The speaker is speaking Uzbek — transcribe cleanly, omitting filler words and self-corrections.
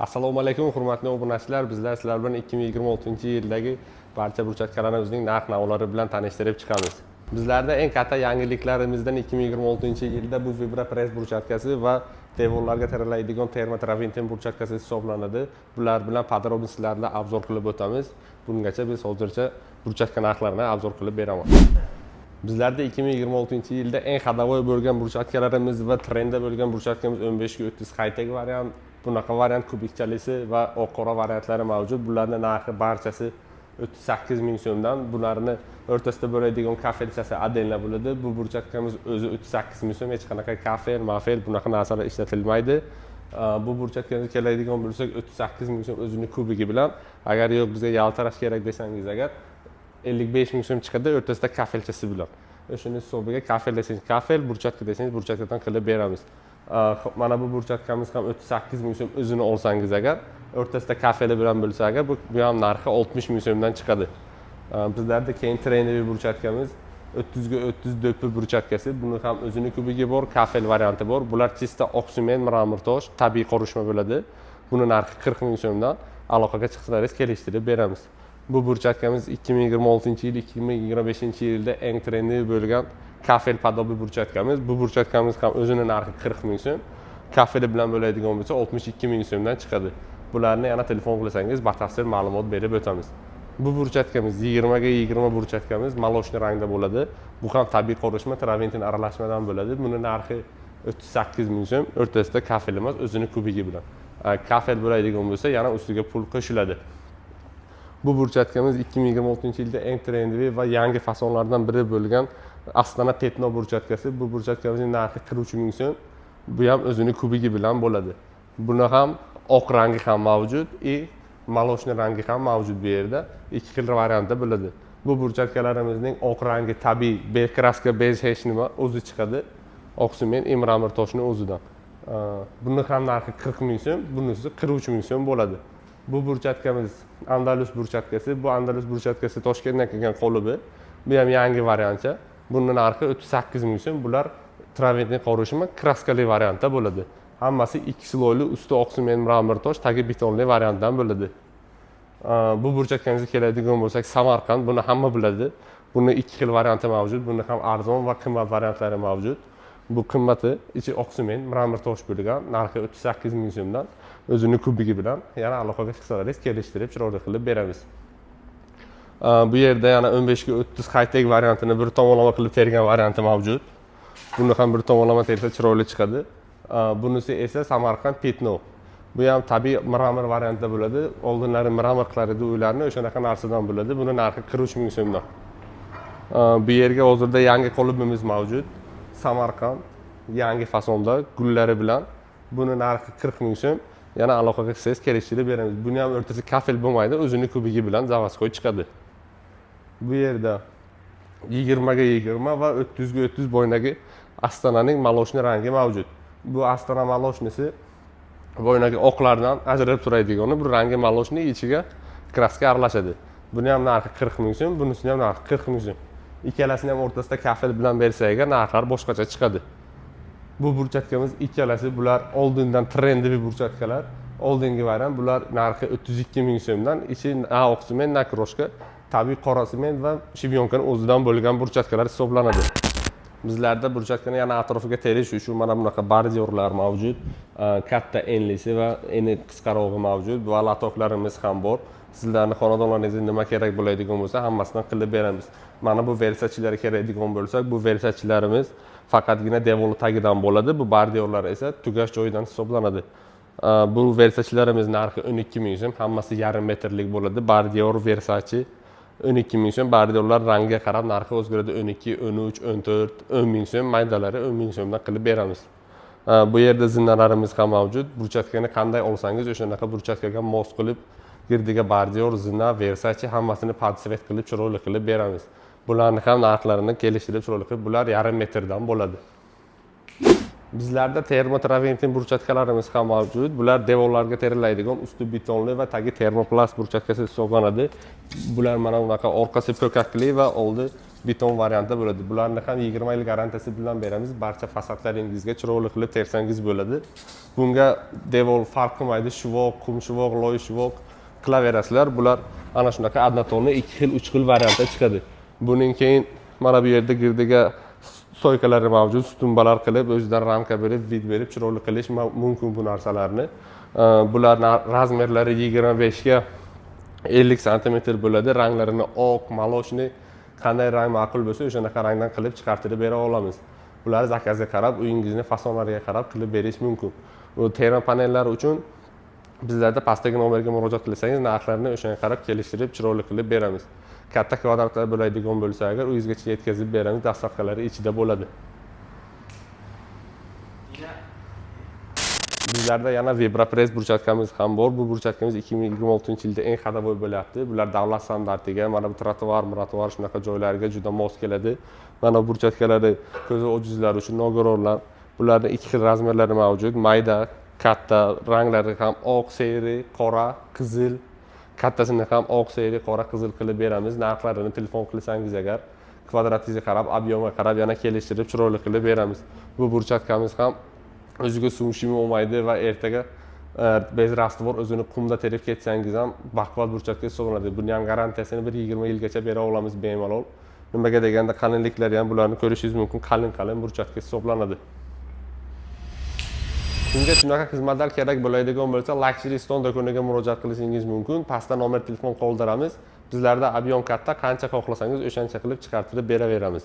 Assalomu alaykum, hurmatli obunachilar. Bizlar sizlar bilan 2026-yildagi barcha burchatkalarimizning narx navolari bilan tanishtirib chiqamiz. Bizlarda eng katta yangiliklarimizdan 2026-yilda bu vibropress burchatkasi va devorlarga teralaydigan termotraventin burchatkasi hisoblanadi. Bular bilan подробно sizlarni обзор qilib o'tamiz. Bungacha biz hozircha burchatka narxlarini обзор qilib beraman. Bizlarda 2026-yilda eng ходовой bo'lgan burchatkalarimiz va trendda bo'lgan burchatkamiz 15 ga 30 high-tech variant, bunaqa variant, kubikchalisi va oq qora variantlari mavjud. Bularni narxi barchasi 38 ming so'mdan. Bularni o'rtasida bo'ladigan kafelchasi отдельно bo'ladi. Bu burchatkamiz o'zi 38 ming so'm, hech qanaqa kafel, mafel, bunaqa narsalar ishlatilmaydi. Bu burchatkamizga keladigan bo'lsak, 38 ming so'm o'zini kubigi bilan. Agar yo'q, bizga yaltirash kerak desangiz agar, 55 ming so'm chiqadi o'rtasida kafelchasi bilan. O'shani hisobiga kafel desangiz kafel, burchatka desangiz burchatkadan qilib beramiz. Xo'p, mana bu burchatkamiz ham 38 ming so'm o'zini olsangiz agar, o'rtasida kafeli bilan bo'lsa agar, bu ham narxi 60 ming so'mdan chiqadi. Bizlarda keyin трендовый burchatkamiz 30 ga 30 do'ppi burchatkasi. Buni ham o'zini kubigi bor, kafel varianti bor. Bular чисто oq sement, мрамор tosh, tabiiy qorishma bo'ladi. Buni narxi 40 ming so'mdan. Aloqaga chiqsalaringiz, kelishtirib beramiz. Bu burchatkamiz 2026-yil, 2025-yilda eng трендовый bo'lgan kafel подобный burchatkamiz. Bu burchatkamiz ham o'zini narxi 40 ming so'm. Kafeli bilan bo'ladigan bo'lsa, 62 ming so'mdan chiqadi. Bularni yana telefon qilsangiz, batafsil ma'lumot berib o'tamiz. Bu burchatkamiz 20 ga 20 burchatkamiz молочный rangda bo'ladi. Bu ham tabiiy qorishma, traventin aralashmadan bo'ladi. Buni narxi 38 ming so'm, o'rtasida kafel emas, o'zini kubigi bilan. Kafel bo'ladigan bo'lsa, yana ustiga pul qo'shiladi. Bu burchatkamiz 2026-yilda eng трендовый va yangi fasonlardan biri bo'lgan Astana Пятно burchatkasi. Bu burchatkamizning narxi 43 ming so'm. Bu ham o'zini kubigi bilan bo'ladi. Buni ham oq rangi ham mavjud и молочный rangi ham mavjud. Bu yerda ikki xil variantda bo'ladi. Bu burchatkalarimizning oq rangi tabiiy, без краска, без hech nima, o'zi chiqadi, oq sement и мрамор toshni o'zidan. Buni ham narxi 40 ming so'm, bunisi 43 ming so'm bo'ladi. Bu burchatkamiz Andalus burchatkasi. Bu Andalus burchatkasi Toshkentdan kelgan qolibi. Bu ham yangi variantcha. Buni narxi 38 ming so'm. Bular travertin qorishma, краска li variantda bo'ladi. Hammasi ikki слой li, usti oq sement, мрамор tosh, tagi betonli variantdan bo'ladi. Bu burchakkamizga keladigan bo'lsak, Samarqand, buni hamma biladi. Buni ikki xil varianti mavjud. Buni ham arzon va qimmat variantlari mavjud. Bu qimmati, ichi oq sement, мрамор tosh bo'lgan, narxi 38 ming so'mdan o'zini kubigi bilan. Yana aloqaga chiqsalaringiz, kelishtirib, chiroyli qilib beramiz. Bu yerda yana 15 ga 30 high-tech variantini bir tomonlama qilib tergan varianti mavjud. Buni ham bir tomonlama tersa, chiroyli chiqadi. Bunisi esa Samarqand Пятно. Bu ham tabiiy мрамор variantda bo'ladi. Oldinlari мрамор qilar edi uylarni, o'shanaqa narsadan bo'ladi. Buni narxi 43 ming so'mdan. Bu yerga hozirda yangi qolibimiz mavjud, Samarqand, yangi fasonda, gullari bilan. Buni narxi 40 ming so'm. Yana aloqaga chiqsangiz, kelishtirib beramiz. Buni ham o'rtasida kafel bo'lmaydi, o'zini kubigi bilan заводской chiqadi. Bu yerda 20 ga 20 va 30 ga 30 boynagi Astonaning молочный rangi mavjud. Bu Astona молочный si boynagi oqlardan ajralib turadigani, bu rangi молочный, ichiga краска aralashadi. Buni ham narxi 40 ming so'm, bunisini ham narxi 40 ming so'm. Ikkalasini ham o'rtasida kafel bilan bersak agar, narxlar boshqacha chiqadi. Bu burchatkamiz ikkalasi, bular oldindan трендовый burchatkalar, oldingi variant. Bular narxi 32 ming so'mdan. Ichi na oq sement, na крошка, tabiiy qora sement va щебёнка ni o'zidan bo'lgan burchatkalar hisoblanadi. Bizlarda burchatkani yana atrofiga terish uchun mana bunaqa бордюр lar mavjud. Katta enlisi va eni qisqarog'i mavjud va лоток larimiz ham bor. Sizlarni xonadonlaringizga nima kerak bo'ladigan bo'lsa, hammasidan qilib beramiz. Mana bu versachilar kerakdigan bo'lsak, bu versachilarimiz faqatgina devor tagidan bo'ladi, bu бордюр lar esa tugash joyidan hisoblanadi. Bu versachilarimiz narxi 12 ming so'm, hammasi yarim metrlik bo'ladi. Бордюр, versachi 12 ming so'm. Бордюр lar rangiga qarab narxi o'zgaradi: 12, 13, 14, 10 ming so'm, maydalari 10 ming so'mdan qilib beramiz. Bu yerda zinalarimiz ham mavjud. Burchatkani qanday olsangiz, o'shanaqa burchatkaga mos qilib, girdiga бордюр, zina, versachi, hammasini под цвет qilib, chiroyli qilib beramiz. Bularni ham narxlarini kelishtirib, chiroyli qilib. Bular yarim metrdan bo'ladi. Bizlarda termotraventin burchatkalarimiz ham mavjud. Bular devorlarga terilaydigan, usti betonli va tagi termoplast burchatkasi hisoblanadi. Bular mana bunaqa, orqasi po'kakli va oldi Beton variantda bo'ladi. Bularni ham 20 yil garantiyasi bilan beramiz. Barcha fasadlaringizga chiroyli qilib tersangiz bo'ladi. Bunga devor farq qilmaydi, shuvoq, qum shuvoq, loy shuvoq qilaverasizlar. Bular ana shunaqa однотонный ikki xil, uch xil variantda chiqadi. Buning keyin mana bu yerda girdiga стойка lari mavjud, сtumbalar qilib, o'zidan ramka berib, вид berib, chiroyli qilish mumkin bu narsalarni. Bularni размер lari 25 ga 50 santimetr bo'ladi. Ranglarini oq, молочный, qanday rang ma'qul bo'lsa, o'shanaqa rangdan qilib chiqartirib bera olamiz. Bular заказ ga qarab, uyingizni fasonlariga qarab qilib berish mumkin. Bu termopanellar uchun bizlarda pastdagi nomerga murojaat qilsangiz, narxlarni o'shanga qarab kelishtirib, chiroyli qilib beramiz. Katta kvadratlar bo'ladigan bo'lsa agar, uyingizgacha yetkazib beramiz, доставка lari ichida bo'ladi. Yine Bizlarda yana vibropress брусчатка miz ham bor. Bu брусчатка miz 2026 yilda eng ходовой bo'lyapti. Bular davlat standartiga, mana bu trotuar, mratuar, shunaqa joylarga juda mos keladi. Mana bu брусчатка lari ko'zi ojizlar uchun, nogironlar. Bularni ikki xil размер lari mavjud. Mayda, katta, ranglari ham oq, серый, qora, qizil. Kattasini ham oq, серый, qora, qizil qilib beramiz. Narxlarini telefon qilsangiz agar, kvadratingizga qarab, объем ga qarab yana kelishtirib, chiroyli qilib beramiz. Bu брусчатка miz ham o'ziga suv shimi olmaydi va ertaga без раствор o'zini qumda terib ketsangiz ham baquvvat брусчатка hisoblanadi. Buni ham garantiyasini bir 20 yilgacha bera olamiz bemalol. Nimaga deganda, qalinliklari ham, bularni ko'rishingiz mumkin, qalin qalin брусчатка hisoblanadi. Kimga shunaqa xizmatlar kerak bo'ladigan bo'lsa, Luxury Stone do'koniga murojaat qilishingiz mumkin. Pastda nomer telefon qoldiramiz. Bizlarda объем katta, qancha xohlasangiz, o'shancha qilib chiqartirib beraveramiz.